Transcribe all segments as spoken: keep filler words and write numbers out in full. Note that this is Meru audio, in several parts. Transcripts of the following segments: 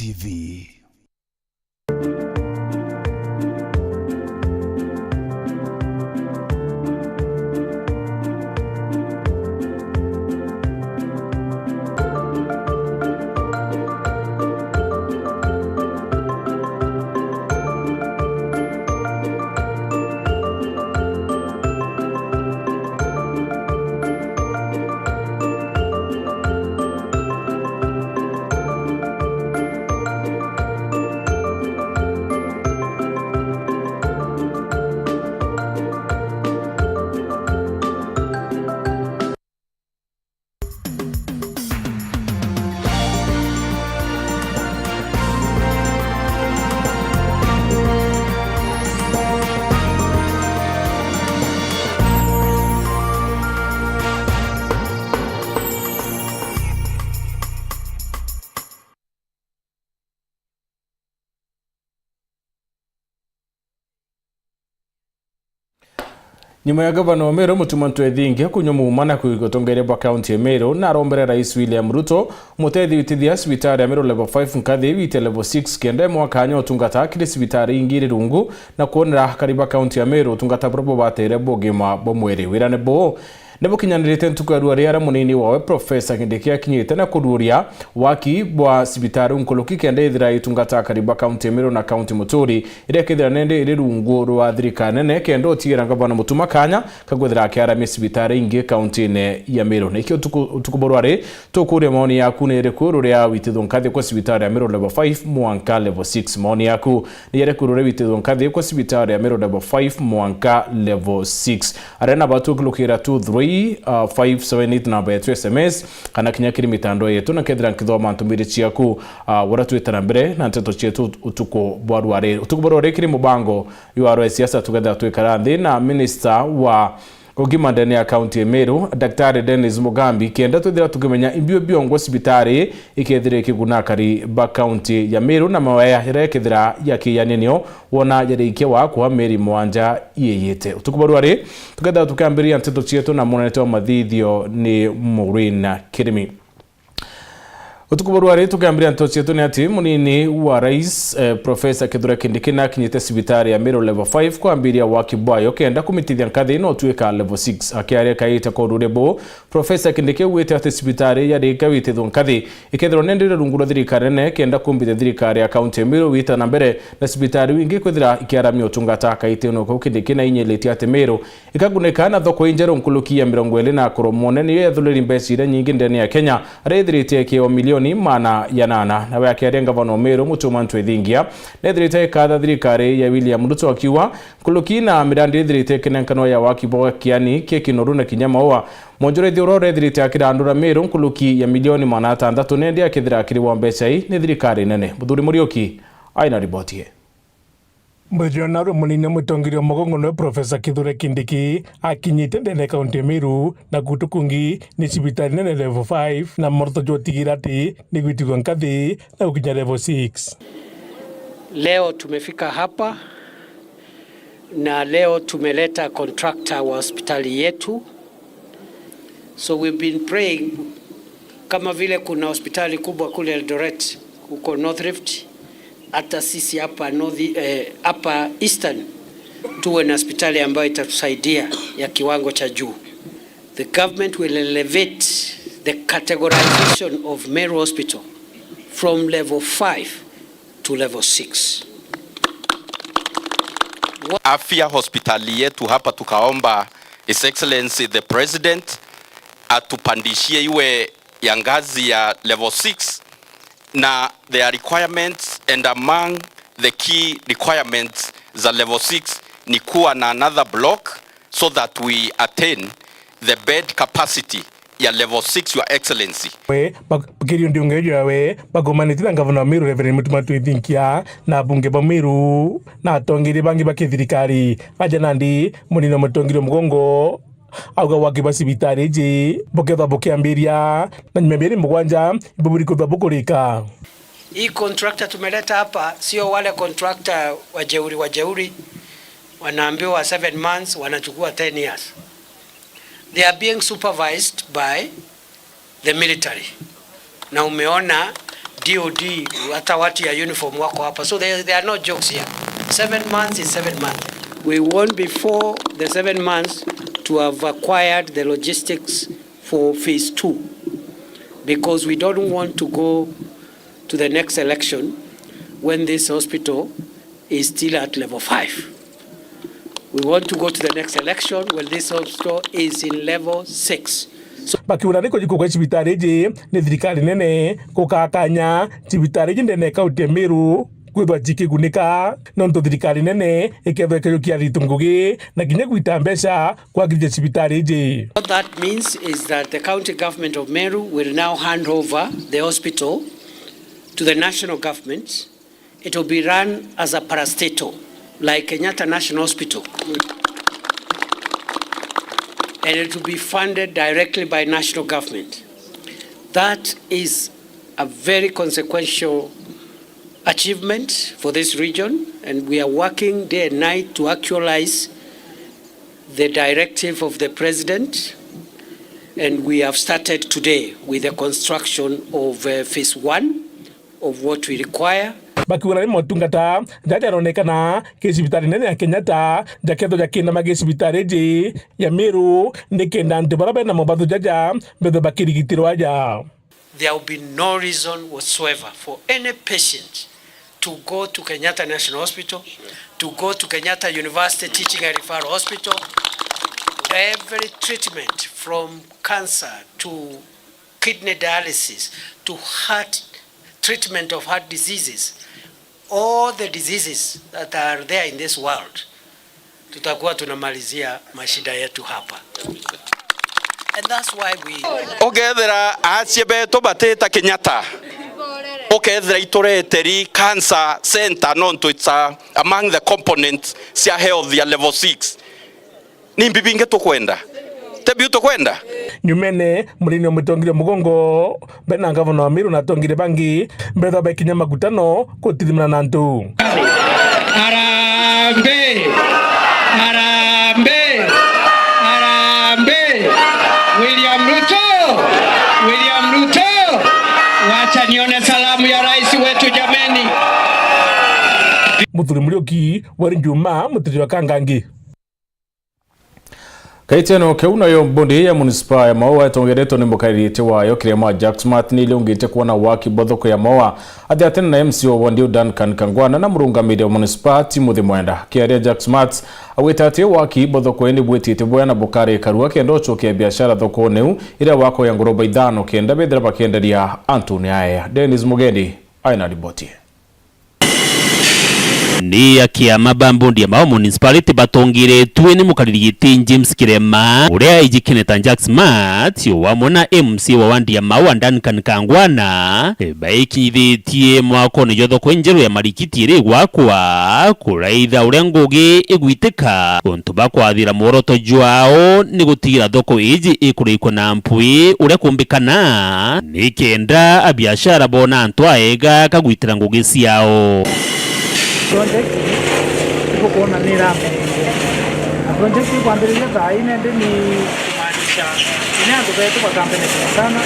T V. Nyuma ya gavana wa Meru, Mutuma M'Ethingia, kunywa muuma na kuigua utongeria bwa kaunti ya Meru, na arombere Rais William Ruto, mutethi witithia cibitari ya Meru level five nkathi wite level six, kenda imwe akanya utungata kiri cibitari ingi iri rungu, na kwonera akari ba kaunti ya Meru utungata buria bubateere bwa ugima bwa mwiri. Wirane buu, ni bukinyanirite ntuku ya ruari aria munini wawe Professor Kindiki akinyite na kururia waki bwa cibitari nkuruki kenda ithira itungata akari ba kaunti ya Meru na kaunti muturi, iria ikethira nende iri rungu rwa thirikari nene, kenda utigira ngavana Mutuma kanya ka kwithira akiaramia cibitari ingi kauntine ya Meru. Na ikio utuku, utuku bwa ruari, tukuria maoni yaku ni iriku ruria witithwa nkathi kwa cibitari ya Meru level five mwanka level six. Maoni yaku ni iriku ruria witithwa nkathi kwa cibitari ya Meru level five mwanka level six? Aria na batu kilukira two three, uh, five seven eight namba yetu S M S, kana kinya kiri mitandao yetu, na kethira nkithoma ntumiri ciaku, uh, uria twita na mbere na nteto cietu utuku bwa ruari. Utuku bwa ruari kiri mubango jwa arwa siasa, tukethira twikara nthi na minister wa ugima ndene ya kaunti ya Meru, Daktari Dennis Mugambi, kenda twithira tukimenya imbio biongwa cibitari ikethira ikiguna akari ba kaunti ya Meru na mawea jaria ikethira jakijanenio wona jarikia wakwa mieri mwanja iyite. Utuku bwa ruari, tukethira tukiambiriria nteto cietu na munenete wa mathithio ni Maureen Kirimi. Utuku bwa ruari tukiambiriria nteto cietu ni ati munini wa rais, eh, Professor Kithure Kindiki nakinyite cibitari ya Meru level five kwambiria waki bwayo kenda kumitithia nkathi na utuika level six. Akiaria kaita kwa ururia buu, Professor Kindiki augite ati cibitari yarika witithwa nkathi ikethirwa nende iri rungu rwa thirikari nene kenda kumbithia thirikari ya kaunti ya Meru wita na mbere na cibitari wingi kwithira ikiaramia utungata. Kaitene kau Kindiki nainyiritie ati Meru ikagunika na thoko injeru nkuruki ya mirongo iri na akuru mone niyo yathuriri mbeca iria nyingi ndene ya Kenya, aria ithirite ikiewa milioni maana ya nana. Nawe akiaria ngavana wa Meru Mutuma M'Ethingia nethirite ikatha thirikari ya William Ruto akiuga nkuruki na mirandi ithirite ikinenkanwa ya waki bwa kiani kia kinoru na kinya maua, mwonjorithia uria urethirite akirandura Meru nkuruki ya milioni maana atantatu nendi akethira akiriwa mbeca ii ni thirikari nene. Muthuri Muriuki aina riboti ii. Muthenya narua munini mutongeria mugongo niwe Professor Kithure Kindiki akinyite ndene ya kaunti ya Meru, na kutu kungi ni cibitari nene level five, na mworoto jwa utigira ati ni gwitigwa nkathi na gukinya level six. Leo tumefika hapa na leo tumeleta contractor wa hospitali yetu. So we've been praying, kama vile kuna hospitali kubwa kule Eldoret, huko North Rift, hata sisi hapa North, eh, hapa Eastern, tuwe na hospitali ambayo itatusaidia ya kiwango cha juu. The government will elevate the categorization of Meru Hospital from level five to level six. Afya hospitali yetu hapa tukaomba His Excellency the President atupandishie iwe ya ngazi ya level six, na there are requirements, and among the key requirements za level six ni kuwa na another block so that we attain the bed capacity ya level six, Your Excellency. We, bak-, bakiri undi ungi uju yawe, bagomanite na ngavana wa Meru Reverend Mutuma M'Ethingia, na abunge ba Meru, na atongeria bangi ba kithirikari. Aja nandi, munini wa mutongeria mugongo, auga waki ba cibitari iji bukethwa bukiambiria, na nyuma ya mieri mugwanja, ibuburi kwithwa bukurika. Hii contractor tumeleta hapa, sio wale contractor wajeuri wajeuri, wanaambiwa seven months, wanachukua ten years. They are being supervised by the military. Na umeona D O D, hata watu ya uniform wako hapa. So there, there are no jokes here. Seven months is seven months. We want before the seven months to have acquired the logistics for phase two, because we don't want to go to the next election when this hospital is still at level five. We want to go to the next election when this hospital is in level six. So, bakiuga ni kujikwa kwa cibitari iji ni thirikari nene gukakanya cibitari iji ndene ya kaunti ya Meru kwithwa cikigunika, nontu thirikari nene ikethwa ikiyukia aritu ngugi na kinya gwita mbeca kwagirithia cibitari iji. What that means is that the county government of Meru will now hand over the hospital to the national government. It will be run as a parastatal, like Kenyatta National Hospital. And it will be funded directly by national government. That is a very consequential achievement for this region, and we are working day and night to actualize the directive of the president, and we have started today with the construction of, uh, phase one of what we require. Bakiuga ni motungata jaja jaronekana ki cibitari nene ya Kenyatta jakethwa jakinama ki cibitari iji ya Meru, nikenda antu baria bena mobathu jaja bethwe bakirigitirwa aja. There will be no reason whatsoever for any patient to go to Kenyatta National Hospital, to go to Kenyatta University Teaching and Referral Hospital. Every treatment, from cancer to kidney dialysis to heart, treatment of heart diseases, all the diseases that are there in this world, tutakuwa tunamalizia mashida yetu hapa. And that's why we Ukethira acie betu batita Kenyatta, ukethira itureteri cancer center, nontu it's a, among the components cia health ya level six. Ni mbi bingi tukwenda? Ti biu tukwenda? Nyumene, Murimi wa Mutongeria Mugongo, mbere na ngavana wa Meru na atongeria bangi, mbethwa bekinya makutano kutithimana na antu. Harambee! Harambee! Harambee! William Ruto! William Ruto! Wacha nione salamu ya rais wetu jameni. Muthuri Muriuki, Weri Njuma, Mutiri wa Kangangi. Kaitieno keu nayo mbondi ya munisipa ya Maua itongeretwe ni mukariri giti wayo Kirema Jack Smart ni iliungite kuona waki bwa thoko ya Maua athi atene na M C wa wandi Duncan Kangwana na murungamiri wa munisipa Timothy Mwenda. Kiaria Jack Smart augite ati waki bwa thoko ii ni bwitite bwea na bukari karua kenda ucokia biashara thokone iu iria wakoya ngoroba ithano kenda bethira bakienderia antune aea. Dennis Mugendi aina riboti. Ni a kiama ba mbondi ya Maua Municipality batongeretue ni mukariri giti James Kirema, uria aiji Keneta Jack Smart, o amwe na M C wa wandi ya Maua Duncan Kangwana, baikinyithitie mwakone jwa thoko injeru ya Marikiti iri gwakwa, kuraitha uria ngugi igwitika, untu bakwathira mworoto jwao ni gutigira thoko iji ikurikwa na mpwi uria kumbikana. Nikenda abiashara boona antu aega kagwitira ngugi ciao. Project ibukwona ni irambiriria. Na project ikwambiriria thaa ii nandi ni kumaanisha kinya antu betu bakabenefit sana.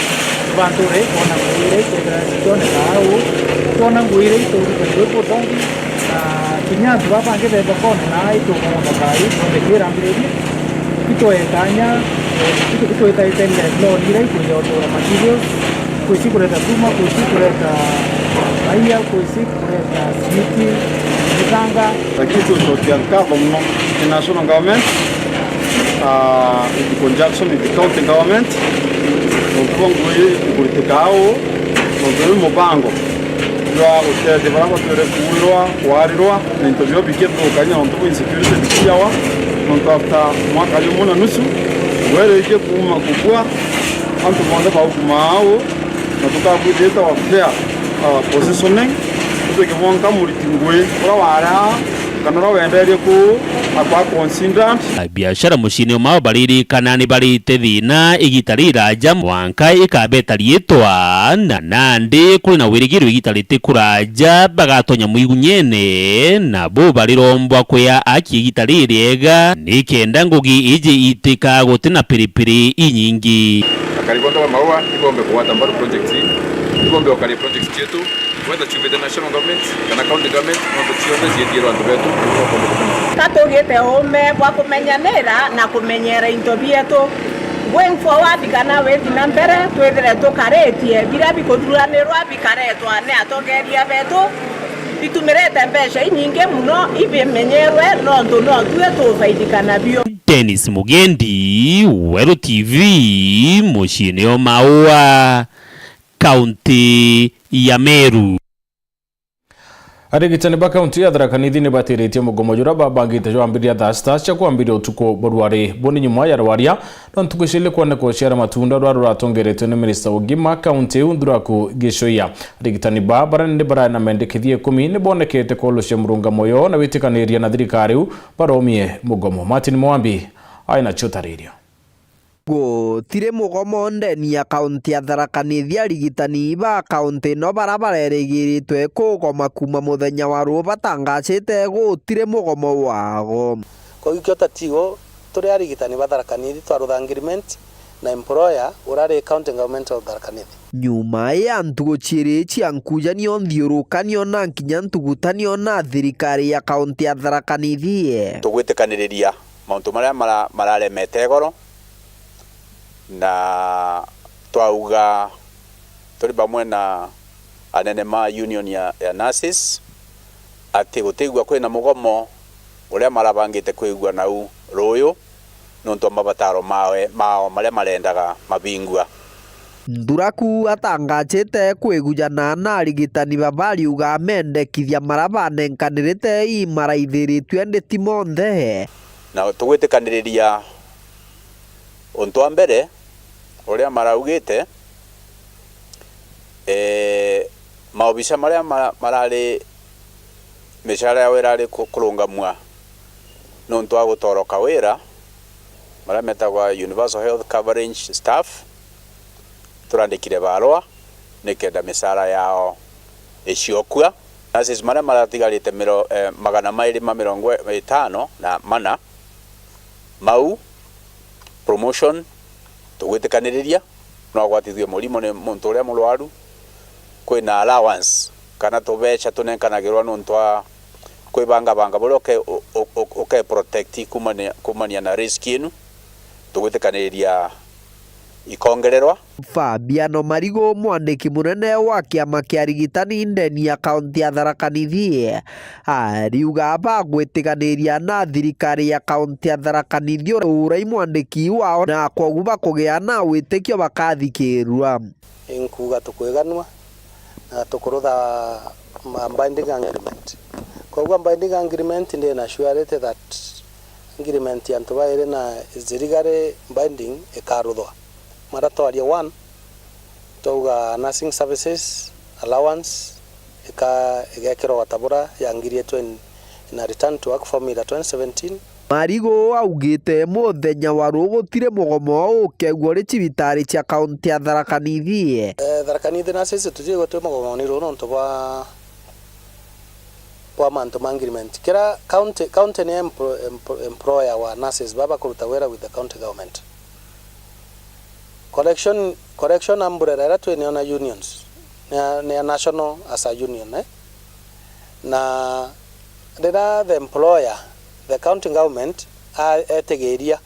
Bantu ri kwona ngugi iria ikwithira ikioneka au, twona ngugi iria iturite kwi kuthongi, na kinya antu baa bangi be thokone na itugona thaa ii project irambiririe. Itwetanya, eh, itu-, itwetaite loan iria ikwija utura materials, kwisi kureta cuma, kwisi kureta maia, kwisi kureta simiti, mithanga. Lakini tucokia nkatho muno ni national government, ah, in conjunction with the county government, nontu bwa ngugi ikuritika au, nontu ni mubango jwa gutethia baria batwire kuuirwa, kwarirwa, na into bio bikithukania nontu bwa insecurity bikiawa, nontu after mwaka jumwe na nusu, ngwere ikie kuuma kubua, antu bonthe baukuma au, na tukakwithite wa fair, uh, positioning, tutwike mwanka muriti ngui uria wari aa, kana uria wenderie kuu, akwa considered. Abiashara muciini o Maua baririkana ni barite thiina igita riraja mwanka ikabeta riitwa, na nandi kuri na wirigiro igita ritikuraja bagatonya mwigunyene, na bo barirombwa kwia aki igita ririega, nikenda ngugi iji itika guti na piripiri inyingi. Akari bonthe ba Maua ibombe kugwata mbaru project ii, Tibombe ukaria projects cietu, whether ciumite national government kana county government, nontu cionthe cietierwa antu betu, niguo bakombe gutumika. Ka tugite uume bwa kumenyanira na kumenyera into bietu. Going forward, kana withi na mbere, twithire tukaritie biria bikuthuranirwa bikaretwa ni atongeria betu, bitumirite mbeca inyingi muno ibimenyerwe, nontu no tue tufaidika nabio. Dennis Mugendi, Weru T V, muciini o Maua, kaunti ya Meru. Arigitani ba kaunti ya Tharaka Nithi ni batiritie mugomo juria babangite jwambiria thaa sita cia kwambiria utuku burwari. Buni nyuma ya rwaria rwa ntuku cili kwoneka uciara matunda ruria ruratongeretwe ni minista wa ugima kaunti iu Nthuraku Gichuya. Arigitani ba baria ni barari na mendekithia ikumi ni bonekete kuulucia murungamo yo na witikaniria na thirikari iu baromie mugomo. Martin Mwambi ai nacio taririo. Gutiri mugomo ndeni ya kaunti ya Tharaka Nithi, arigitani ba kaunti ino bara barerigiritwe kugoma kuuma muthenya wa ruu batangacite gutiri mugomo wago. Kwou ikio tatigo turi arigitani ba Tharaka Nithi twarutha agreement na employer urari County Government of Tharaka Nithi. Nyuma ya ntugu ciiri cia nkujanio, nthiurukanio na nkinya ntugutanio na thirikari ya kaunti ya Tharaka Nithi, tugwitikaniriria mauntu maria mara-, mararemete igoro, na twauga turi bamwe na anene ma union ya, ya nurses ati gutigua kwina mugomo uria marabangite kwigua nau ruuyu nontu wa mabataro mawe, mao maria marendaga mabingua. Nthuraku atangacite kwigujana na arigitani baba ariuga mendekithia maria banenkanirite i maraithiritue indi ti monthe. Na tugwitikaniriria untu wa mbere uria maraugite, eh, maobisa maria ma-, marari micara yao irari ku-, kurungamua nontu wa gutoroka wira, maria metagwa universal health coverage staff, turandikire barua nikenda micara yao iciokua. Nurses maria maratigarite miro-, eh, magana mairi ma mirongo itano na mana, mau promotion tugwitikaniriria, no agwatithue murimo ni muntu uria murwaru, kwina allowance kana tubeca tunenkanagirwa nontu wa kwibangabanga buria uke-, u-, u-, u-, uke protect kumania, kumania na risk inu, tugwitikaniriria ikongererwa. Fabiano Marigu, mwandiki munene wa kiama kia arigitani ndeni ya kaunti ya Tharaka Nithi, ariuga bagwitiganiria na thirikari ya kaunti ya Tharaka Nithi urai mwandiki wao, na kwogu bakugia na witikio bakathikirua. Inkuuga tukwiganua na tukurutha ma-, binding agreement. Kwogu a binding agreement ndi na surety that agreement ya antu bairi na is legally binding ikaruthwa. Mara twaria one, twauga nursing services allowance ika-, igekirwa o ta bura yangirietwe in, in a return to work formula twenty seventeen. Marigu augite muthenya wa ruu gutiri mugomo ukegua uri cibitari cia kaunti ya Tharaka Nithi. Eh, Tharaka Nithi nurses tutigwe twi mugomoni ruu nontu bwa, bwa mantu ma agreement. Kira county, county ni empl-, empl-, employer wa nurses baba kuruta wira with the county government. Correction, correction umbrella iria twi nayo na unions, ni ya, ni ya national as a union, eh? Na riria the employer, the county government, a-, etigiria,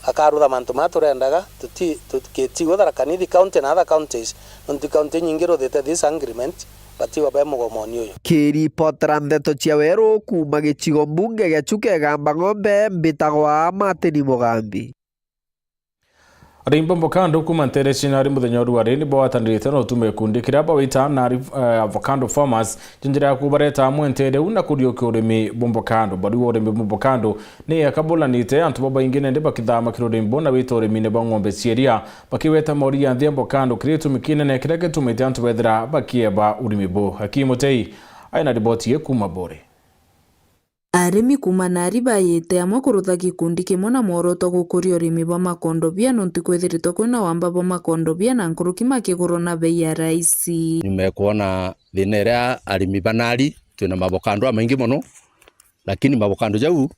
akarutha mantu maria turendaga, tuti-, tu-, gitigo Tharaka Nithi county na other counties, nontu county inyingi iruthite this agreement, batiwa be mugomoni uyu. Kiripotera ndeto cia weru kuuma gicigo mbunge gia Chuka Igamba Ng'ombe, mbitagwa Martin Mugambi. Arimi ba avocado kuuma nteere cia Nari muthenya wa ruari ni bagwatanirite na utume gikundi kiria bawita Nari, eh, Avocado Farmers, ja njira ya kubareta amwe nteere iu na kuriukia urimi bwa avocado. Bariuga urimi bwa avocado ni eka bulanite antu babaingi nende bakithama kiri urimi buu na wita urimine bwa ng'ombe cia iria, bakiweta mauri ya nthi ya avocado kiri gitumi kinene kiria gitumite antu bethira bakieba urimi buu. Hakim Mutei aina riboti ii kuuma Bore. Arimi kuuma Nari bayite amwe kurutha gikundi kimwe na mworoto gukuria urimi bwa makondobia, nontu kwithiritwe kwina wamba bwa makondobia na nkuruki makigurwa na bei ya raisi. Nimekwona thina iria arimi ba Nari, twina mavokando amaingi mono, lakini mavokando jau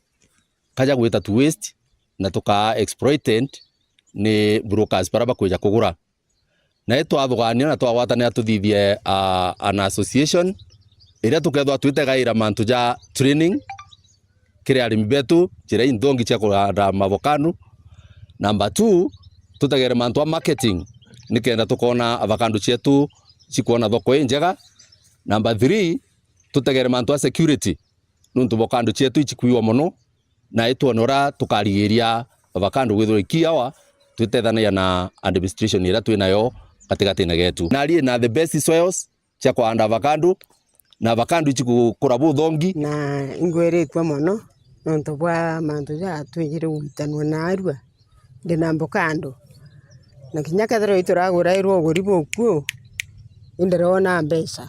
kaja gwita to waste na tukaa exploited ni brokers bara bakwija kugura. Na itwathugaania na twagwatanira tuthithie, ah, an association iria tukethwa twitegaira mantu ja training kiri arimi betu, njira inthongi cia kuhanda mavokado. Number two, tutegere mantu a marketing, nikenda tukona avocado cietu cikwona thoko injega. Number three, tutegere mantu a security, nuntu avocado cietu icikwiwa mono, na itwone uria tukarigiria avocado gwithirwa ikiawa, twitethanagia na administration iria twinayo gatigatine getu. Nari na the best soils cia kuhanda avocado, na avocado icigukura buthongi. Na ingwiritue mono nontu bwa mantu ja twijire gwitanua naarua ndi na avocado. Na kinya kethirwa ituragurairwa uguri bukuu, indirona mbeca.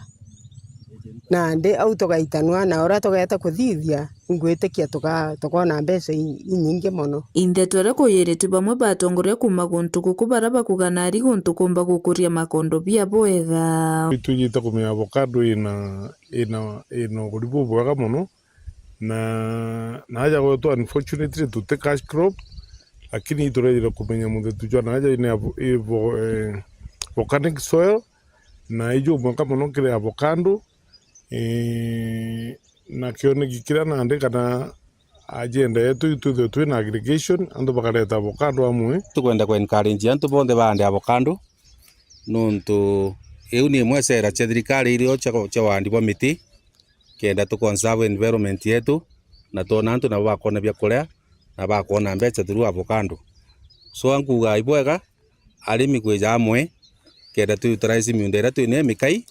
Nandi au tugaitanua, na uria tugeeta kuthithia, ingwitikia tuka-, tukona mbeca i-, inyingi mono. Inthe twere kuyiritwe bamwe ba atongoria kuuma guntu guku baria bakuga nari guntu kumba gukuria makondo bia bwega. Itwijite kumenya avocado ina, ina, ina uguri bubwega mono, na, na aja gwetu, unfortunately, tuti cash crop, lakini iturejire kumenya muthetu jwa na aja ina avo-, ivo-, eh, volcanic soil, na ijumweka mono kiri avocado, eh, na kioneki kiria nandi kana agenda yetu itwithwe twina aggregation, antu bakareta avocado amwe. Tukwenda ku encourage antu bonthe baande avocado, nontu iu ni imwe sera cia thirikari irio cia, cia wandi bwa miti, kenda tu conserve environment yetu, na twona antu nabo bakona bia kuria, na bakwona mbeca through avocado. So, ankuga ibwega arimi kwija amwe, kenda tu utilize miunda iria twinayo mikai,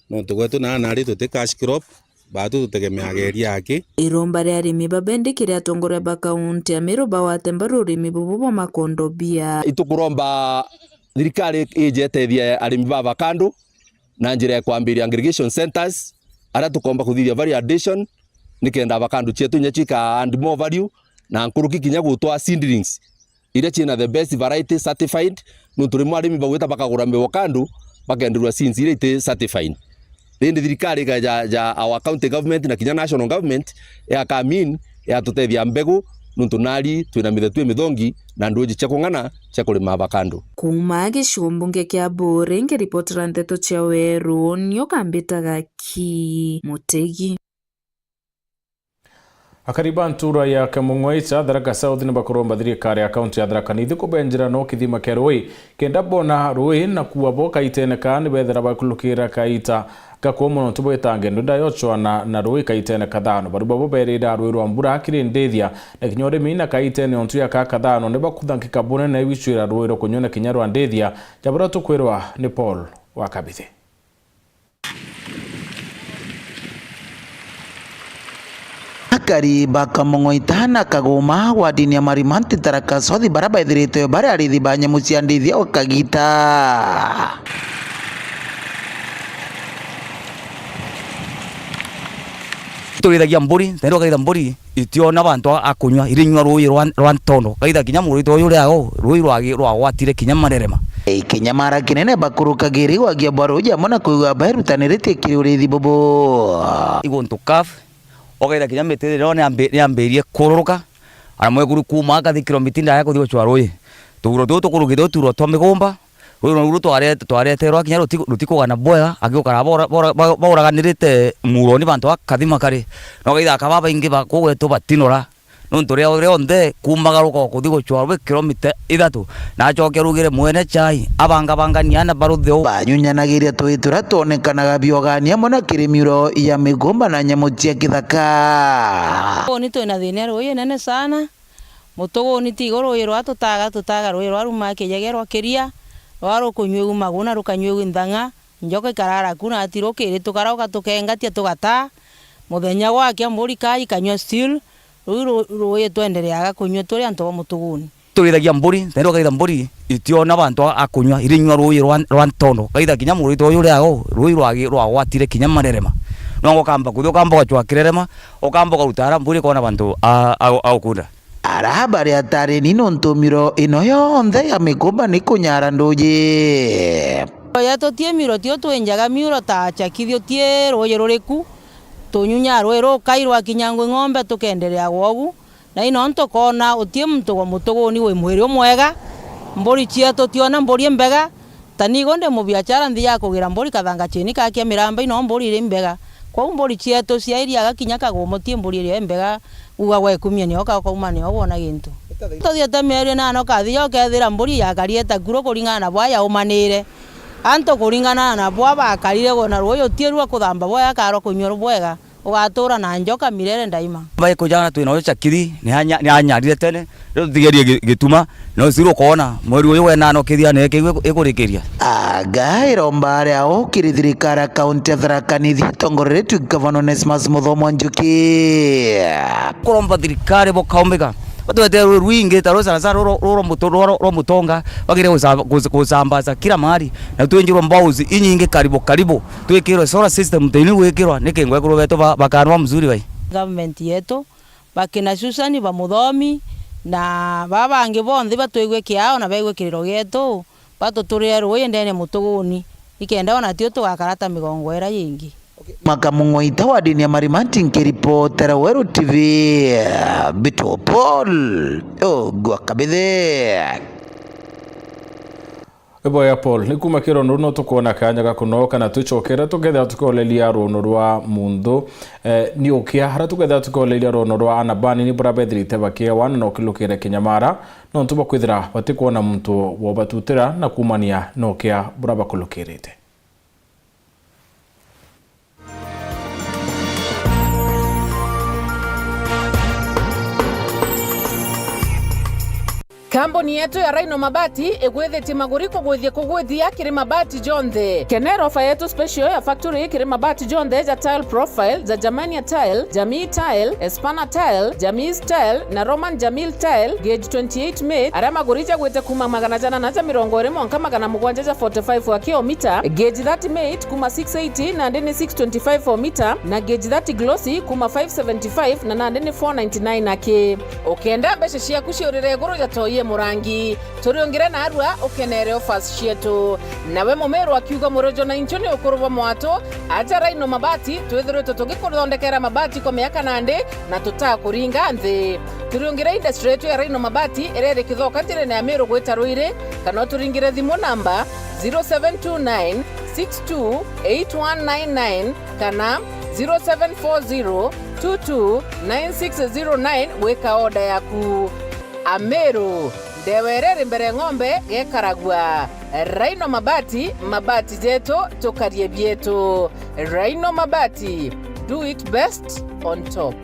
nontu gwetu na nari tuti cash crop, batu tutegemeaga iria aki. Iromba ria arimi babendikire atongoria ba kaunti ya Meru bagwate mbaru urimi bubu bwa makondo bia. Itukuromba thirikari ije itethie arimi ba avocado na njira ya kwambiria aggregation centers, aria tukomba kuthithia value addition, nikenda avocado cietu inya cika add more value, na nkuruki kinya gutwaa seedlings iria ciina the best variety certified, nontu rimwe arimi bagwita bakagura avocado, bakenderua seeds iria iti certified. Indi thirikari ika ja, ja our county government na kinya national government ya come in, yatutethia mbegu, nontu nari twina mithetu imithongi na nduji cia kung'ana cia kurima avocado. Kuuma gicigo mbunge kia Buuri, nkiripotera nteto cia Weru, nio kambitaga ki Mutegi. Akari ba ntura ya Kamung'waita, Tharaka South, nibakuromba thirikari ya kaunti ya Tharaka Nithi kubenjera no kithima kia rui, kenda bona rui na kuwa bo kaitene kaa nibethira bakulukira kaita gakuu mono, ntu bwita ngendo ndayochwana na rui kaitene kathano. Bari babo berira rui rwa mbura kiri ndithia na kinya urimi, na kaitene ontu ya ka kathano nibakuthankika bunene gwicwira rui rwa kunywa na kinya rwa ndithia, ja buria tukwirwa ni Paul wa Kabithi. Akari ba Kamong'oita na Kaguma, wadini ya Marimanti, Tharaka South, baria baithiritwe bari arithi ba nyamu cia ndithia o kagita. Turithagia mburi, na riria ukaitha mburi, itiona bantu a, a kunywa, irinyua ruuji rwa, rwa ntondo. Kaitha kinya murito uyu uria o, ruuji rwagi-, rwagwatire kinya marerema. Ikinyamara kinene bakurukagiri gwagia bwa ruuji amwe na kwigua bairutanirie kiri urithi bubu. Iguntu kaf, ukaitha kinya miti iria niambi-, niambirie kururuka, ana mwekuru kuuma akathi kilomita ndaya kuthi gucwa ruuji. Tuguro tuu tukurukite uturwa twa migumba, Ruu ruu twarete-, twareterwa kinya ruti-, rutikugana bwega, angi gukara bora-, bora-, ba-, bauraganirite muroni bantu bakathima kari. Na ukaitha aka babaingi ba kugwetu batinora. Nontu ria, rionthe kuumagaruka o kuthi gucwa rwi kilomita ithatu. Na acokia arugire mwene chai, abangabangania na barutheu. Banyunyanagiria tui turia twonekanaga biogani amwe na kiri miuro ya migomba na nyamu cia kithaka. Uni twina thina ya ruuji inene sana. Mutuguni ti iguru ruuji rwa tutaga, tutaga ruuji rwa rumaa kijagia rwa kiria, rwa rukunyuigu maguna, rukanyuigu nthang'a, njoka ikarara ku, na ati rukiri tukarauka tukengatia tugataa. Muthenya gwakia mburi kaa ikanyua still, ruu ru-, ruuji twendereaga kunyua turi antu ba mutuguni. Turithagia mburi, na riria ukaitha mburi, itiona bantu a, a kunywa, irinyua ruuji rwa, rwa ntondo. Ukaitha kinya murito uyu uria o, ruuji rwagi-, rwagwatire kinya marerema. Nongo ukamba kuthi, ukamba ugacwa kirerema, ukamba ukaruta ara mburi ikona bantu a, a, a gukunda. Ara bari atareni nontu miro ino yonthe ya mikumba ni kunyara nduuji. Oya tutie miro tio twinjaga miuro ta chakithio tie ruuji ruriku, tunyunya ruuji rukai rwakinya ngui ng'ombe tukenderea gwogu. Na ino ntukona utie muntu gwa mutuguni wi mwiri umwega, mburi cietu tiona mburi imbega, Ta nigo ndi mubiachara nthi ya kugira mburi kathanga chini kakia miramba ino mburi iri mbega. Kwou mburi cietu cia iriaga kinya kagumo ti mburi iria imbega, uga gwekumia nio ka ukauma nio wona gintu. Tuthiete mieri inana ukathia ukethira mburi yakariete kuru kuringana na bwa yaumanire. Antu kuringana na bwa bakarire na ruuji utiirua kuthamba bwega karwa kunyua bwega. Ugatuura na njoka mirere ndaima. Baikuja na twina uyu chakiri, ni anya-, ni anyarire tene, riu tutigerie gi-, gituma, no siri ukoona, mweri uyu wenana ukithia, ni kiu iku-, ikurikiria. Aga iromba aria ukiri thirikari ya kaunti ya Tharaka Nithi itongoreretue Gavana Onesmus Muthomo Njuki. Kuromba thirikari bukaumbika, batwete rwi rwingi, ta ruu sana sana ruu, ruu rwa Muto-, ruu rwa, rwa Mutonga, bagire gusa-, gus-, gusambaza kila mahali, na twinjirwe mbaus inyingi karibu karibu. Twikirwe solar system nteini gwikirwa, niki ngwekuru betu ba-, bakanwa mzuri bai? Government yetu, bakina Susan, ba Muthomi, na baa bangi bonthe batwigue kiao na baigue kiriro gietu, batuturire ruuji ndene mutuguni, ikenda ona tio tugakara ta migongo ira yingi. Maka Mung'oita wa dini ya Marimati nkiripotera Weru T V, Bito Paul, Ogwa Kabithe. Iboya Paul, ni kuuma kirono ruu no tukwona kaanya ga kunoka na twicokere tukethira tukoleria ruuno rwa munthu, eh, ni ukia, aria tukethira tukoleria ruuno rwa ana banini buria bethirite bakiewa na no kilukire kinyamara, nontu bwa kwithira batikwona muntu wobatutira na kuumania na ukia buria bakulukirite. Kambuni yetu ya Rhino Mabati igwithitie maguri kugwithia kugwithia kiri mabati jonthe. Kenera ofa yetu special ya factory kiri mabati jonthe ja tile profile, ja Germania tile, Jamii tile, Espana tile, Jamii tile na Roman Jamil tile, gauge twenty-eight mate, aria maguri jagwite kuuma magana janana ja mirongo iri mwanka magana mugwanja ja forty-five aki o mita, gauge thirty mate kuuma six eighty nandi ni six twenty-five o mita, na gauge thirty glossy kuuma five seventy-five na nandi ni four ninety-nine aki. Ukenda mbeca ciaku ciurire iguru ja toi e murangi, turiungire narua ukenere offers cietu. Nawe Mumiru akiuga, murojo na inchu ni ukuru bwa mwatu, aja Rhino Mabati, twithiritwe tugikuthondekera mabati kwa miaka nandi na tutakuringa nthi. Turiungire industry yetu ya Rhino Mabati iria iri Kithoka njirene ya Miru gwita Ruiri, kana uturingire thimu namba zero seven two nine six two eight one nine nine kana zero seven four zero two two nine six zero nine gwika order yaku. Ameru, ndewa iria iri mbere ng'ombe gekaragua. Rhino Mabati, mabati jetu, tukarie bietu. Rhino Mabati, do it best on top.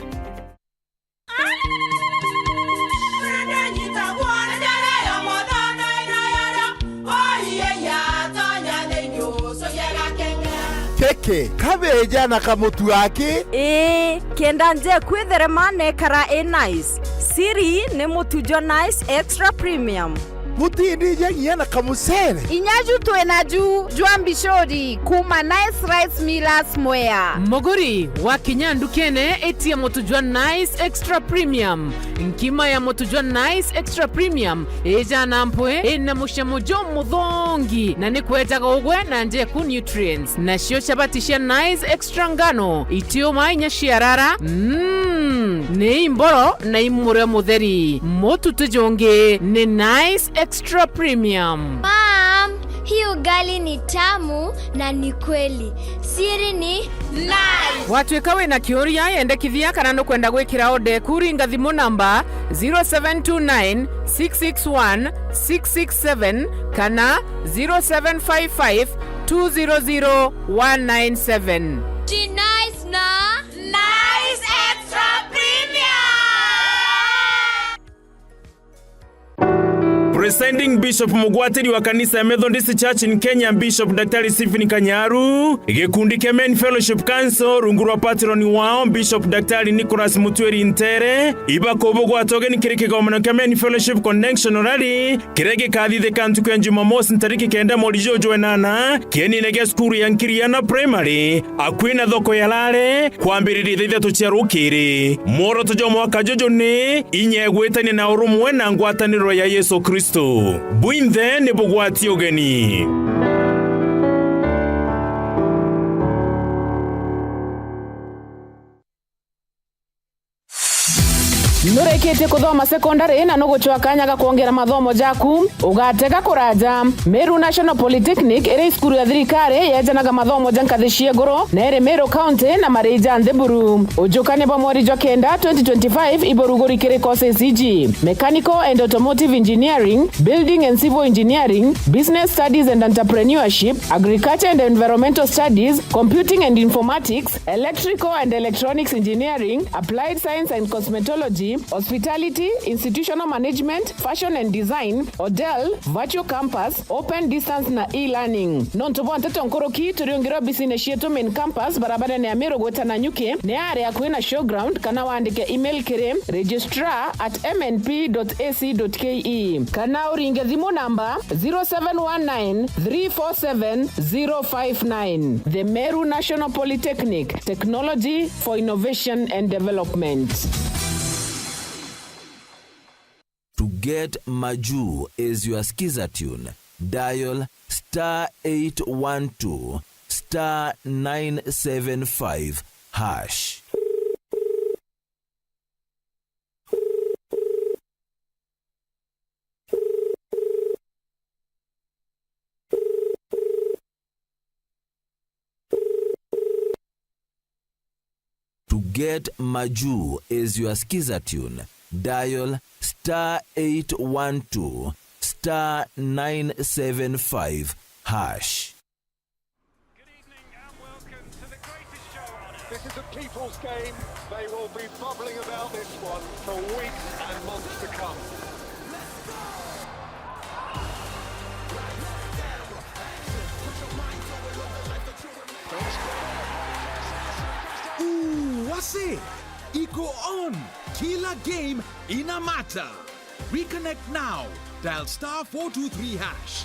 Keke, kabeja na kamutu aki? Ii, kenda nje kwitherema nekara i nice. Siri ni mutu jwa Nice Extra Premium. Mutindi ja nginya na kamucere? Inya ju twi na ju jwa mbicuri kuuma Nice Rice Millers Mwea. Muguri, wakinya ndukene, itia mutu jwa Nice Extra Premium. Nkima ya mutu jwa Nice Extra Premium ijana mpwi, ina mucamo jumuthongi, na ni kwejaga ugwe na njeku nutrients. Nacio chabati cia Nice Extra ngano, itiuma inya ciarara, mm, ni imboro na imurio mutheri. Mutu ti jungi, ni Nice Extra Premium. Mom, hii ugali ni tamu na ni kweli. Siri ni Nice. Watwika wina kiuria, yendekithia kana nukwenda gwikira order eku, ringa thimu namba zero seven two nine six six one six six seven kana zero seven five five two zero zero one nine seven. Ji Nice na Nice Extra Premium. Presiding Bishop mugwatiri wa kanisa ya Methodist Church in Kenya, Bishop Daktari Stephen Kanyaru, gikundi kia Men Fellowship Council rungu rwa patron wao Bishop Daktari Nicholas Mutwiri Ntere, ibakubugwata ugeni kiri kigomano kia Men Fellowship Connection Rally, kiria gikathithika ntuku ya Jumamosi ntariki kenda mweri juju jwa inana, kienine gia cukuru ya Nkiriana Primary, akui na thoko ya Lare, kwambiriria thaa ithatu cia rukiri. Mworoto jwa mwaka juju ni inya igwitania na urumwe na ngwataniro ya Yesu Kristo. Bwinthe ni bugwati ugeni. Nurikitie kuthoma secondary na nugucwa kanya ga kwongera mathomo jaku? Ugatega kuraja. Meru National Polytechnic iri cukuru ya thirikari yejanaga mathomo ja nkathi cia iguru na iri Meru County na marii ja nthi buru. Ujukania bwa mweri jwa kenda twenty twenty-five iburuguri kiri courses iji: Mechanical and Automotive Engineering, Building and Civil Engineering, Business Studies and Entrepreneurship, Agriculture and Environmental Studies, Computing and Informatics, Electrical and Electronics Engineering, Applied Science and Cosmetology, Hospitality, Institutional Management, Fashion and Design, Hotel, Virtual Campus, Open Distance na E-Learning. Nontu bwa nteto nkuruki, turiungire obisine cietu Main Campus, barabarene ya Meru gwita Nanyuki, ni aria akui na Showground, kana wandike email kiri registrar at M N P dot A C dot K E, kana uringe thimu namba zero seven one nine three four seven zero five nine. The Meru National Polytechnic, technology for innovation and development. To get Maju as your skiza tune, dial star eight one two star nine seven five hash. To get Maju as your skiza tune, dial star eight one two star nine seven five hash. Good evening and welcome to the greatest show on earth. This is a people's game. They will be bubbling about this one for weeks and months to come. Ooh, wase! Iko on! Kila game ina matter. Reconnect now. Dial star four two three hash.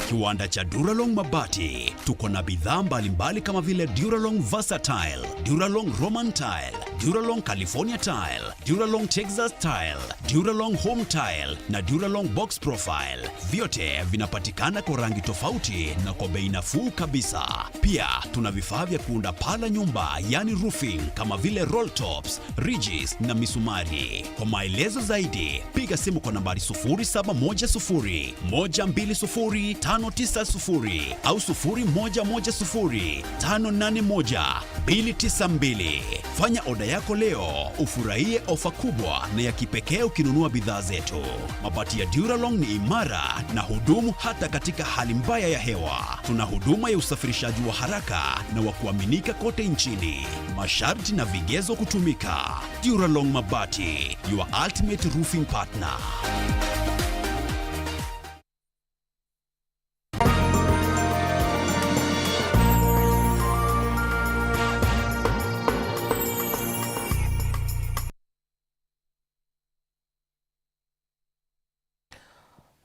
Kiwanda cha Duralong Mabati. Tuko na bidhaa mbalimbali kama vile Duralong Versatile, Duralong Roman Tile, Duralong California Tile, Duralong Texas Tile, Duralong Home Tile na Duralong Box Profile. Vyote vinapatikana kwa rangi tofauti na kwa bei nafuu kabisa. Pia tuna vifaa vya kuunda paa la nyumba, yani roofing, kama vile roll tops, ridges na misumari. Kwa maelezo zaidi, piga simu kwa nambari sufuri saba moja sufuri, moja mbili sufuri, tano tisa sufuri au sufuri moja moja sufuri, tano nane moja, mbili tisa mbili. Fanya oda yako leo, ufurahie ofa kubwa na ya kipekee ukinunua bidhaa zetu. Mabati ya Duralong ni imara na hudumu hata katika hali mbaya ya hewa. Tuna huduma ya usafirishaji wa haraka na wa kuaminika kote nchini. Masharti na vigezo kutumika. Duralong Mabati, your ultimate roofing partner.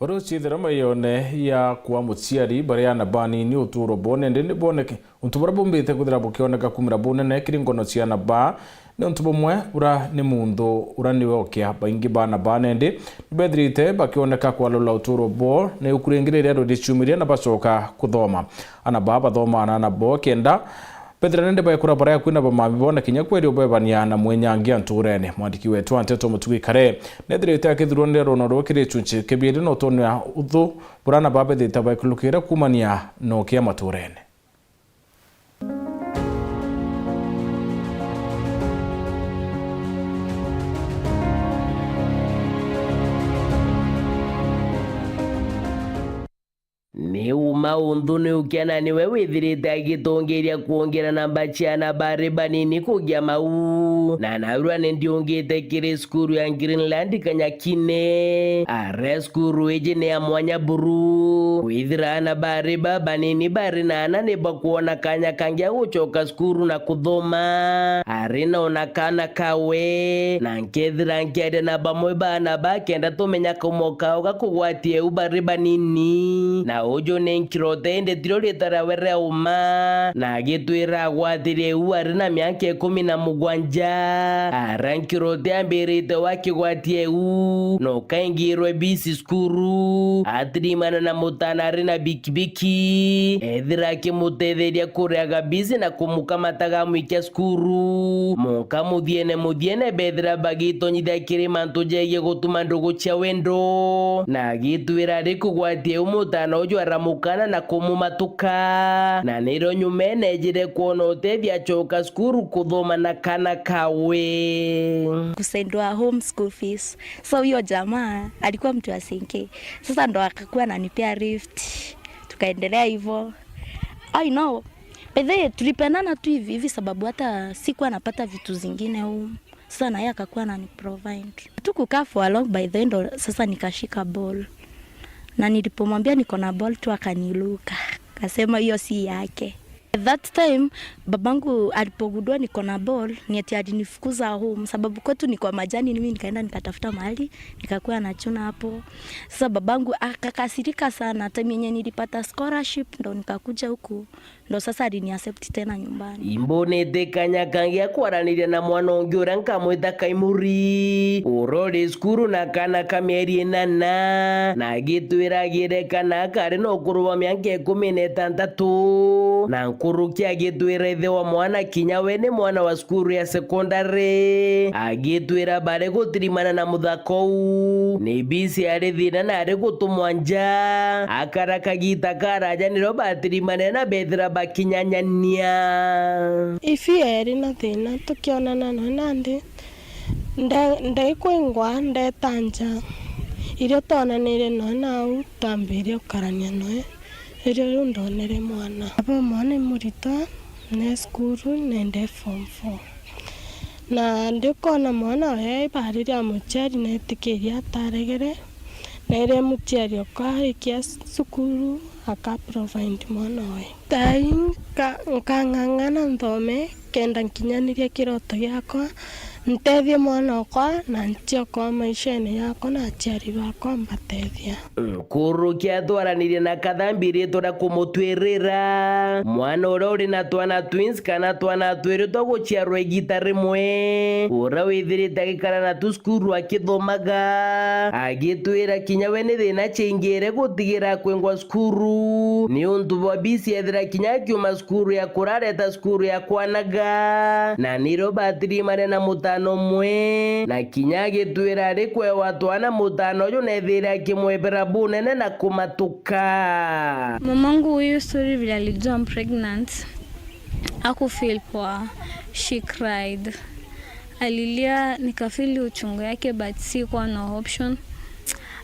Baria uciithira maiyone ya kwa muciari, baria aana banini utuuro bwone ndi ni bwoneke. Untu buria bumbite kwithira bukioneka kuumira bunene kiri ngono cia aana baa, ni untu bumwe bura ni munthu ura niwe okia. Baingi ba aana baa nendi ni bethirite bakioneka kwalula utuuro bwoo ni ukuringiriria ruriciumiria na bacoka kuthoma. Aana baa bathomaa na aana boo kenda bethira nendi baekura baria kwina bamami boo na kinya kweria ubebania na mwinyangia ntuurene. Mwandiki wetu wa nteto Mutugi Kare nethirite akithuraniria rwono ruu kiri gicunci kibiiri na utonia uthu bura aana baa bethirite baekulukire kuumania na ukia matuurene. Ni uma unthu ni ukia na niwe withirite agitongeria kwongera namba cia aana bari banini kugia mau. Na narua ni ndiungite kiri cukuru ya Greenland Kanyakine. Aria cukuru iji ni ya mwanya buru. Kwithira aana bari babanini bari na aana ni bakwona kanya kangi ga gucoka cukuru na kuthoma. Ari na ona kaana kawe. Na nkethira nkiaria na bamwe ba aana ba kenda tumenya kaumo kao ga kugwatia eu bari banini. Na uju ni Kirote indi tirio riitwa riawe ria uma, na agitwira agwatirie u ari na miaka ikumi na mugwanja. Ara Kirote ambirite wakigwatie u, na ukaingirwe bisi cukuru, atirimana na mutana ari na bikibiki, ethira akimutetheria kuriaga bisi na kumukamataga amwikia cukuru. Muka muthiene muthiene bethira bagitonyithia kiri mantu jegie gutuma ndugu cia wendo, na agitwira ari kugwatia u mutana uju aramukana na kumumatuka, na nirio nyumene ejire kwona utethia acoka cukuru kuthoma na kana kawe. Kusendwa home school fees. So huyo jamaa alikuwa mtu wa Senke. Sasa ndo akakuwa ananipea lift. Tukaendelea hivyo. I know. By the way, tulipendana tu hivi hivi sababu hata sikuwa napata vitu zingine home. Sasa na yeye akakuwa anani provide. Tukukaa for a long, by the end ndo sasa nikashika ball. Na nilipomwambia niko na ball tu akaniluka. Akasema hiyo si yake. That time babangu alipogundua niko na ball, ni ati alinifukuza home sababu kwetu ni kwa majani, mimi nikaenda nikatafuta mahali nikakuwa nachuna hapo. Sasa babangu akakasirika sana, time yenye nilipata scholarship ndo nikakuja huku, ndo sasa alini accept tena nyumbani. Imbonete kanya kangi ga kwaraniria na mwana ungi uria nkamwita Kaimuri, urori cukuru na kana ka mieri inana, na agitwira agire kana kari na ukuru bwa miaka ikumi na itantatu, na nkuruki agitwira ithe wa mwana kinya we ni mwana wa cukuru ya sekondari, agitwira bari gutirimana na muthako uu, ni bisi ari thina na ari gutumwa nja, akara kagita karaja nirio batirimanire na bethira bakinyanyania. Ifi eri na thina tukionana noe nandi nde- ndaikwingwa ndeta nja. Irio twonanirie noe nau twambirie gukarania noe. Irio riu ndonere mwana. Abo mwana muritwa ne cukuru nende form four. Na ndikona mwana oya ibari ria muciari netikiria ataregere, na iria muciari okwa arikia cukuru aka provide mwana oya. Thaai nka- nkang'ang'ana nthome kenda nkinyaniria kiroto giakwa, ntethie mwana okwa na nchioka maishene yakwa na aciari bakwa mbatethia. Nkuruki atwaranirie na Kathambi riitwa ria kumutwirira. Mwana uria uri na twana twins kana twana twiri twa guciarwa igita rimwe, uria withirite agikara na tu cukuru akithomaga, agitwira kinya we ni thina ciaingire gutigira akwingwa cukuru, ni untu bwa bisi ethira kinya akiuma cukuru ya kurareta cukuru ya kwanaga, na nirio batirimane na mutano umwe, na kinya agitwira ari kwewa twana mutano uju nethire akimwebera bunene na kumatuka. Mamangu huyu story vile alijua I'm pregnant, hakufeel poa, she cried. Alilia, nikafeel uchungu yake, but sikuwa na option.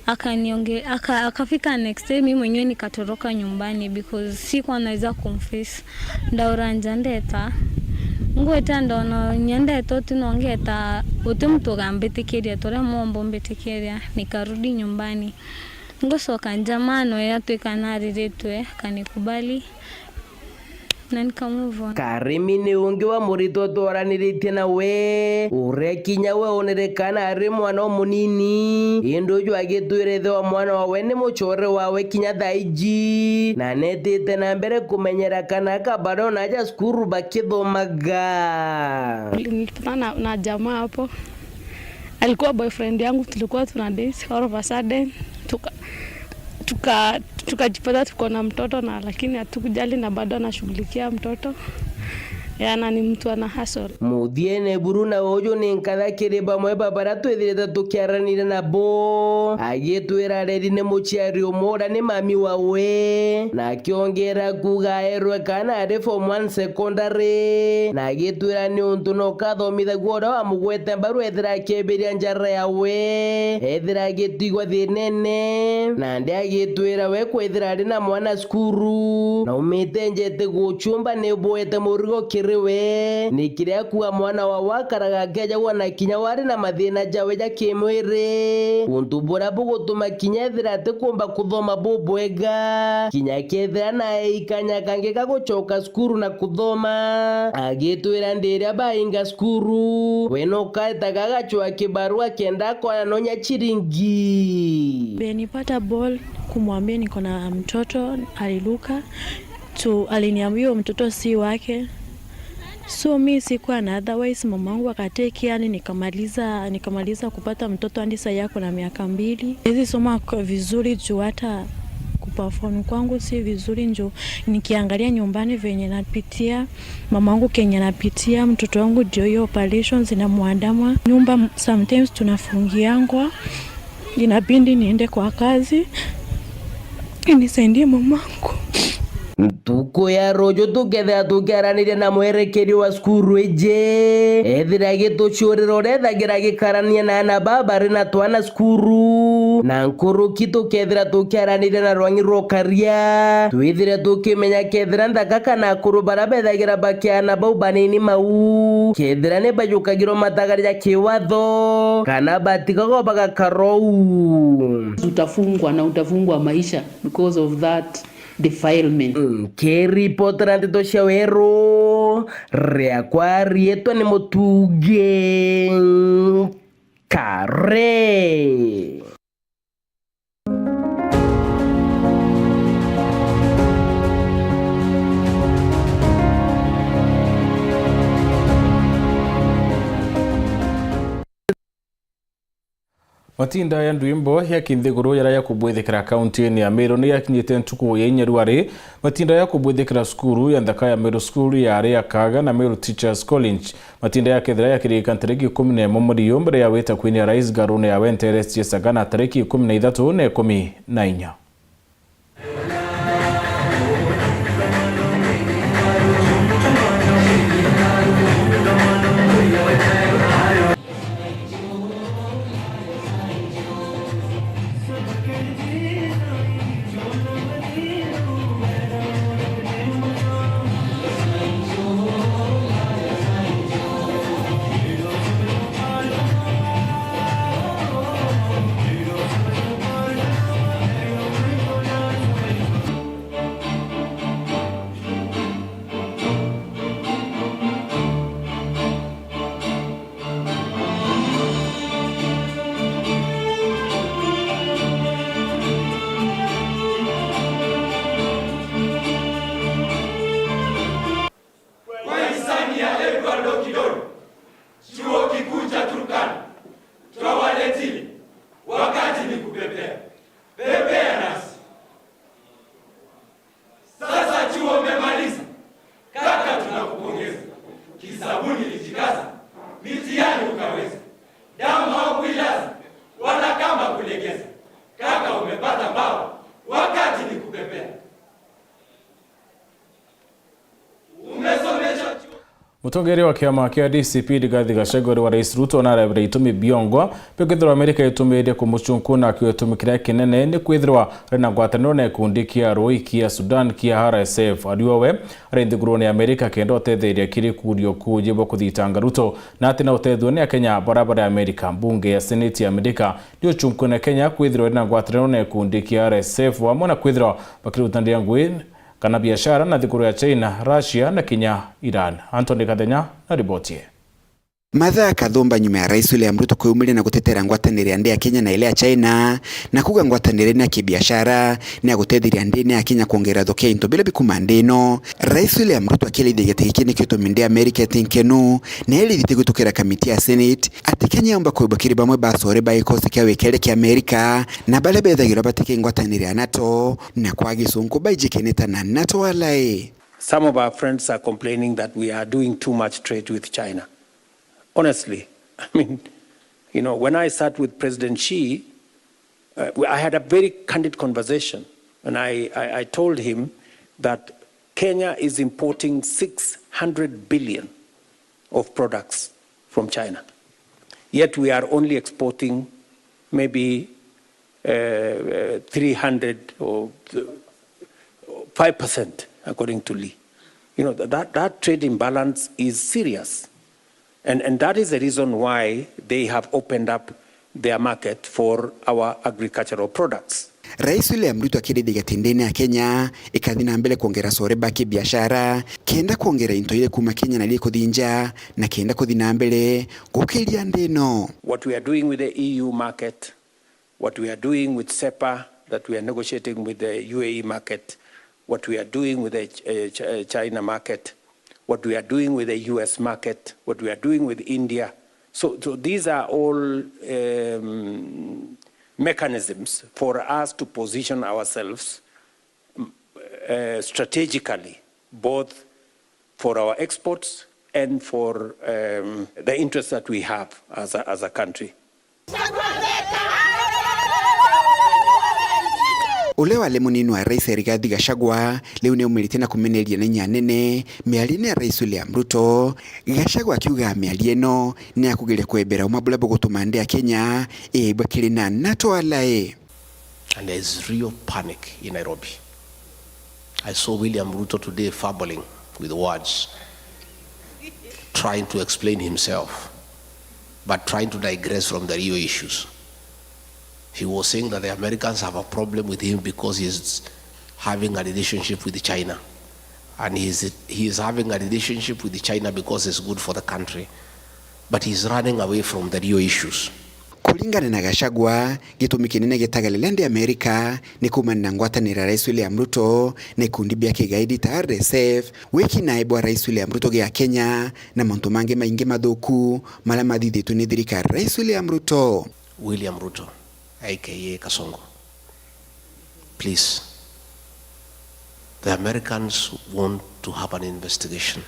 Akanionge- aka- akafika next day, mimi mwenyewe nikatoroka nyumbani because sikuwa naweza kumface. Ndaura nja ndeta ngweta, ndona nyendete uti nongeta uti mtu ugambitikiria turia mwombo mbitikiria. Nikarudi nyumbani, ngucoka nja mwana uyu atwika nariritwe akanikubali na nika move on. Karimi ni ungi wa muritwa twaraniritie nawe, uria kinya we onere kana ari mwana umunini, indi uju agitwira ithe wa mwana wawe ni mucore wawe kinya thaa iji, na netite na mbere kumenyera kana aka bado na aja cukuru bakithomaga. Nilipatana na, na jamaa hapo. Alikuwa boyfriend yangu, tulikuwa tuna date, all of a sudden tuka tuka tukajipata tuko na mtoto, na lakini hatukujali, na bado anashughulikia mtoto. Yana ni mtu ana hustle. Muthiene buru na uju ni nkatha kiri bamwe ba baria twithirite tukiaranire nabo, agitwira areri ni muciari umwe uria ni mami wawe, na akiongera kuuga aerwe kana ari form one secondary, na agitwira ni untu no kathomithagua uria wamugwete mbaru ethira akiebiria njara yawe, ethira agitigwa thinene, nandi agitwira we kwithira ari na mwana cukuru na umite njete gucumba ni bwete murigo kiri we, ni kiria kuuga mwana wawe akaraga akejagua na kinya wari na mathina jawe ja kimwiri, untu buria bugutuma kinya ethira atikumba kuthoma bubwega, kinya kethira nae ikanya kangi ga gucoka cukuru na kuthoma. Agitwira ndiria bainga cukuru, we no kaetaga agacua kibarua kenda akona nonya ciringi. Benipata ball Kumwambia niko na mtoto, aliruka tu, aliniambia huyo mtoto si wake. So mi sikuwa na otherwise, mamangu akatake care, yani nikamaliza, nikamaliza kupata mtoto hadi sasa yako na miaka mbili. Siwezi soma kwa vizuri juu hata kuperform kwangu si vizuri juu nikiangalia nyumbani venye napitia, mamangu kenye napitia, mtoto wangu ndio hiyo operations inamwandama. Nyumba sometimes tunafungiangwa. Inabidi niende kwa kazi, nisaidie mamangu. Ntuku ya ruju tukethira tukiaraniria na mwerekeri wa cukuru iji, ethira agituciurira uria ethagira agikarania na aana baa bari na twana cukuru, na nkuruki tukethira tukiaraniria na rwangi rwa ukaria, twithire tukimenya kethira nthaka kana akuru baria bethagira bakiana bau banini mau, kethira ni bajukagirwa matagaria kiwatho, kana batigagwa bagakara uu. Utafungwa na utafungwa maisha because of that defilement. Nkiripotera ndeto cia weru, riakwa riitwa ni Mutungi Kare. Matinda ya ndwimbo ya kinthiguru jaria jakubwithikira kauntiine ya Meru ni yakinyite ntuku ya inya ruari. Matinda ya kubwithikira cukuru ya nthaka ya Meru School, ya aria ya Kaga na Meru Teachers College. Matinda ya kethira yakirika ntariki ikumi na imwe mweri uyu mbere ya gwita kwini ya rais ngarune ya Wenteres Chiesagana tariki ikumi na ithatu na ikumi na inya. Kwa hisani ya Edward Okidori, Chuo Kikuu cha Turkana, twawaletile Wakati ni Kupepea. Pepea nasi. Sasa chuo umemaliza, kaka, tunakupongeza. Kisabuni lijikaza, mitihani ukaweza. Damu haukuilaza, wala kamba kulegeza. Kaka, umepata mbao, wakati ni kupepea. Umesomesha chuo. Mutongeria wa kiama kia D C P Rigathi Gachagua uri wa Rais Ruto narebire itumi biongwa bia kwithirwa Amerika itumiririe kumucunkuna, akiuga gitumi kiria kinene ni kwithirwa ari na ngwataniro na gikundi kia arui kia Sudan kia R S F. Ari o we ari nthigurune ya Amerika kenda utetheria kiri kurio kuuji bwa kuthitanga Ruto, na ati na utethua ni Akenya baria bari Amerika. Mbunge ya Seneti ya Amerika ni ucunkune Kenya kwithirwa iri na ngwataniro na gikundi kia R S F, amwe na kwithirwa bakirutaniria ngui kana biashara na nthiguru ya China, Russia na kinya Iran. Anthony Kathenya na riboti ii. Mathaa kathumba nyuma ya Rais William Ruto kwiyumiria na gutetera ngwataniro ya nthi ya Kenya na iria ya China, na kuuga ngwataniro ino ya kibiashara ni ya gutetheria nthi ino ya Kenya kwongerera thoko ya into biria bikuma nthi ino, Rais William Ruto akiaraithia giti giki nikio gitumi nthi ya Amerika iti nkenu na irithite gwitukira kamiti ya Senate ati Kenya yomba kwigua kiri bamwe ba acore ba gikosi kia wikere kia Amerika na baria bethagirwa batiki ngwataniro ya NATO, na kwa gisunku baiji keneta na NATO ally. Some of our friends are complaining that we are doing too much trade with China. Honestly, I mean, you know, when I sat with President Xi, uh, we- I had a very candid conversation, and I, I, I told him that Kenya is importing six hundred billion of products from China, yet we are only exporting maybe uh, uh, three hundred or five percent, according to Lee. You know, th- that, that trade imbalance is serious. And, and that is the reason why they have opened up their market for our agricultural products. Rais William Ruto akirithia giti nthi ino ya Kenya ikathi na mbere kwongera acore ba kibiashara, kenda kwongera into iria kuuma Kenya na iria ikuthi nja, na kenda kuthi na mbere gukiria nthi ino. What we are doing with the E U market, what we are doing with CEPA, that we are negotiating with the U A E market, what we are doing with the Ch-, uh, Ch-, uh, China market, what we are doing with the U S market, what we are doing with India. So, so these are all, um, mechanisms for us to position ourselves, uh, strategically, both for our exports and for, um, the interests that we have as a, as a country. Uria wari munini wa Rais Rigathi Gachagua riu ni aumirite na kumeneria na inya nene miariene ya Rais William Ruto. Gachagua akiuga miario ino ni ya kugeria kwebera uma buria bugutuma nthi ya Kenya iibwa kiri na NATO allies. And there is real panic in Nairobi. I saw William Ruto today fumbling with words, trying to explain himself, but trying to digress from the real issues. He was saying that the Americans have a problem with him because he is having a relationship with China. And he is, he is having a relationship with China because it's good for the country. But he is running away from the real issues. Kuringana na Gachagua, gitumi kinene gitagarire nthi Amerika ni kuumania na ngwataniro ya Rais William Ruto na ikundi bia kigaidi ta R S F, wiki nae bwa Rais William Ruto gia Kenya, na mauntu mangi maingi mathuku maria mathithitue ni thirikari ya Rais William Ruto. William Ruto, A K A Kasongo. Please, the Americans want to have an investigation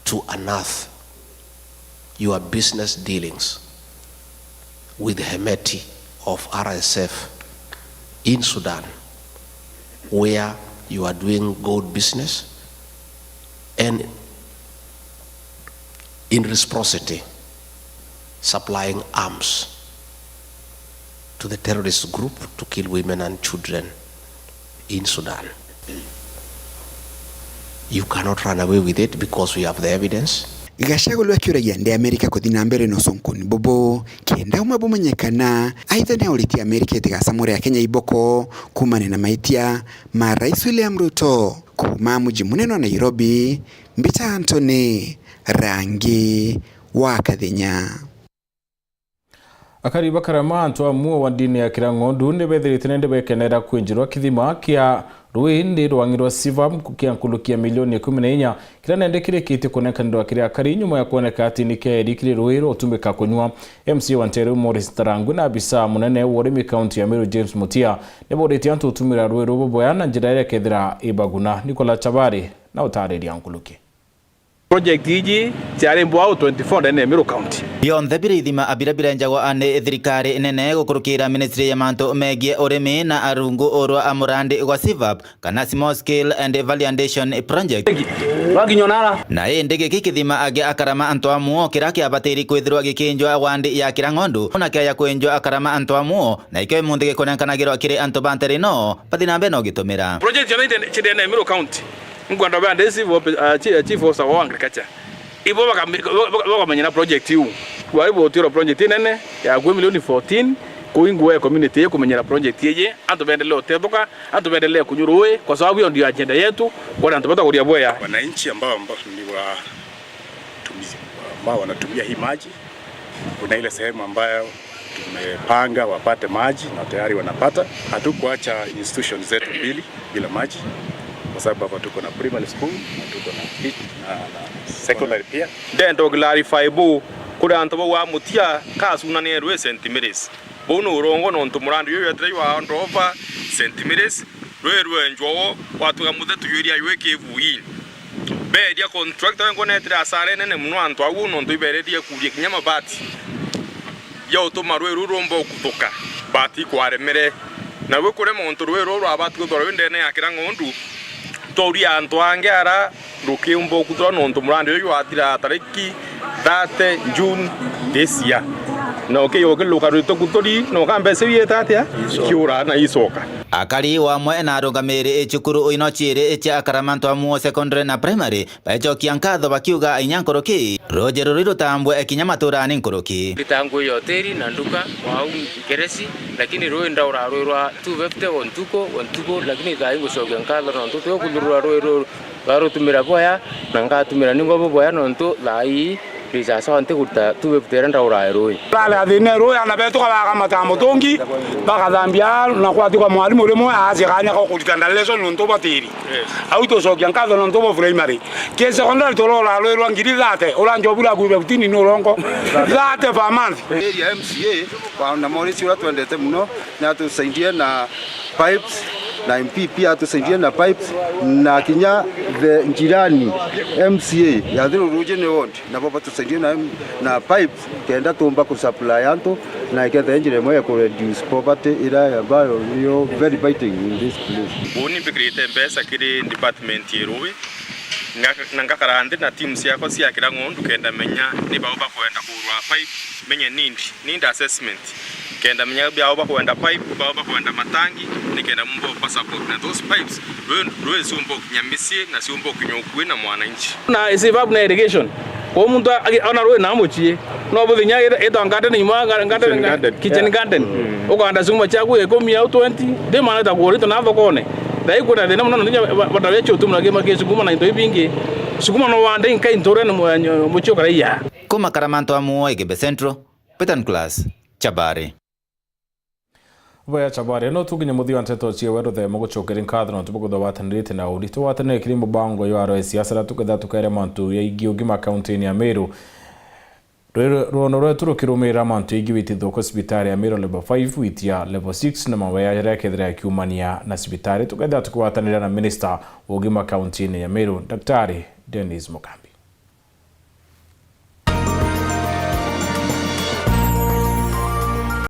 to unearth your business dealings with Hemeti of R S F in Sudan, where you are doing gold business and in reciprocity supplying arms to the terrorist group to kill women and children in Sudan. You cannot run away with it because we have the evidence. Gachagua riu akiuragia nthi Amerika kuthi na mbere na ucunkuni bubu kenda uma bumenyekana, aitha ni auritie Amerika itigacamure Akenya iboko kuumania na maitia ma Rais William Ruto. Kuuma muji munene wa Nairobi, Mbita Anthony, Rangi wa Kathenya. Akari ba Karama, antu a muo wa ndini ya Kirang'ondu, ni bethirite nende bekenera kwinjirwa kithima kia rui ndi rwang'i rwa Siva kia nkuluki ya milioni ikumi na inya, kiria nende kirikitie kunenkanirwa kiri akari nyuma ya kwoneka ati ni keeri kiri rui rwa utumika kunywa. M C A wa nteere iu Morris Ntarangwi na abisa munene wa urimi kaunti ya Meru James Mutia ni boritie antu utumira rui ruu buboya na njira iria ikethira ibaguna. Nicola Chabari na utaariria nkuluki. Project iji ciari mbwau twenty-four ndene ya Meru County. Bionthe biri ithima biria birenjagwa ni thirikari nene gukurukira ministry ya mantu megie urimi na arungu rwa murandi gwa SIVAP kana Small Scale and Value Addition Project. Wakinywa nara. Na indi giki kithima agia akarama antu a muo kiria kiabatiri kwithirwa gikinjwa wandi ya Kirang'ondu, na kiaya kwinjwa akarama antu a muo, na ikio imunthi gikunenkanagirwa kiri antu ba ntere ino bathi na mbere na ugitumira. Project cionthe ite-, ite ndene ya Meru County. Nkwenda bea ndesi bo, ah, chi-, chief officer wa agriculture. Ibo bakame-, baka-, bakamenya na project iu. Kwari botwirwa project inene ya kwi milioni fourteen, kuu ingwe ya community ikumenyera project iji, antu bendelee utethuka, antu bendelee kunywa rui, kwa sababu hiyo ndio agenda yetu, kwona antu batakuria bwea. Wananchi ambao, ambao ni watumizi, ambao wanatumia hii maji, kuna ile sehemu ambayo tumepanga wapate maji na tayari wanapata. Hatukuacha institutions zetu mbili bila maji, kwa sababu hapa tuko na primary school na tuko na, na, na secondary pia. Ndenda clarify bu kuri antu bau a Mutia kacunanirwe Saint Mary's. Bau ni urongo nontu murandi uyu wetire jwa hand over Saint Mary's, rwi rwenjwa wo, gwatuika muthetu jwiria jwi kivuini. Beeria contractor we ngonetire asara inene mono antu au nontu ibererie kuria kinya mabati ja utuma rwi ruu rumba ukuthuka, but ikwaremere. Na gwi kurema untu rwi ruu rwabati kwithirwa rwi ndene ya Kirang'ondu, twauria antu angi ara rukiumba ukuthura nontu murandi uyu jwathira tariki thirty June this year. Na ukiya ukiluka rwito kuthuri, na uka mbeca iu ita atia? Ikiura na icoka. Akari wamwe na arungamiri cukuru ino ciiri cia Akarama Ntwamuo Secondary na Primary baecokia nkatho bakiuga inya nkuruki ruuji ruri rutambwe kinya maturani nkuruki. Ndita ngui ya hoteli na nduka wau Nkeresi, lakini rui ndaura rwi rwa two fifty o ntuku, o ntuku, lakini thaa ii ngucokia nkatho nontu twi kuthurura rui ruru. Ngarutumira bwea, na ngatumira ningwa buboya, nontu thaa ii Please, sawa, nti kurita two fifty iria ndaura ya rui. Rari athina rui, ana betu kabaga mata mutungi, bakathambia na kwati kwa mwalimu rimwe, acia kanya ka kurita nda lesson nontu batiri. Au tucokia nkatho nontu bo primary. Ki secondary turora rui rwa ngiri thirty, ura njobu ra kuiba fifteen ni urongo. Thirty per month. Area M C A, wa na Maurice uria twendete muno, ni atusaidie na pipes, na M P pia atusaidie na pipes, na kinya the Njirani M C A ya Thiru Rujini ward, nabo batusaidie na, na pipes, kenda tumba kusupply antu, na ikethe njira imwe ya kureduce poverty iria ambayo niyo very biting in this place. Uu ni mbikirite mbeca kiri department ya rui, nga-, na ngakara nthi na team ciakwa cia kira ng'ondu, kenda menya ni bau bakwenda kurwa pipe, menye need, need assessment. Kenda menya biao bakwenda pipe, bao bakwenda matangi, ni kenda mumba kuba support na those pipes, rwe, rwe ciumba gukinya micii na ciumba gukinya ukui na mwananchi. Na isi vabu na irrigation. Kwa muntu agi-, ona rwe na mucii. No buthinya ita, ita garden nyuma, ga-, garden, kitchen garden. Kitchen garden. Ukanda sukuma ciaku ikumi au twenty, ndi maana ta kuorito na thokone. Thai kwina thina muno, nontu ba-, batawe chutu muna kima ki sukuma na into ibingi. Sukuma no wande nkai nture ni mu-, mucii ukaraia. Kumakara mantu a muo Igembe Central, Peter Nicholas, Chabari. Bwega Chabari, no tukinye muthia wa nteto ciewe ruthemo gucokeria nkatho nontu bwa kwithirwa watanirite na uri. Tugwatanire kiri mubango jwa arwa siasa na tukethira tukaeria mantu jaingi ugima kaunti-ini ya Meru. Rwe-, rwono rwetu rukirumirira mantu jaingi witi thuko cibitari ya Meru level five gwitia level six na mawe jaria kethira jakiumania na cibitari. Tukethira tukigwatanira na minista wa ugima kaunti-ini ya Meru, Daktari Dennis Mugambi.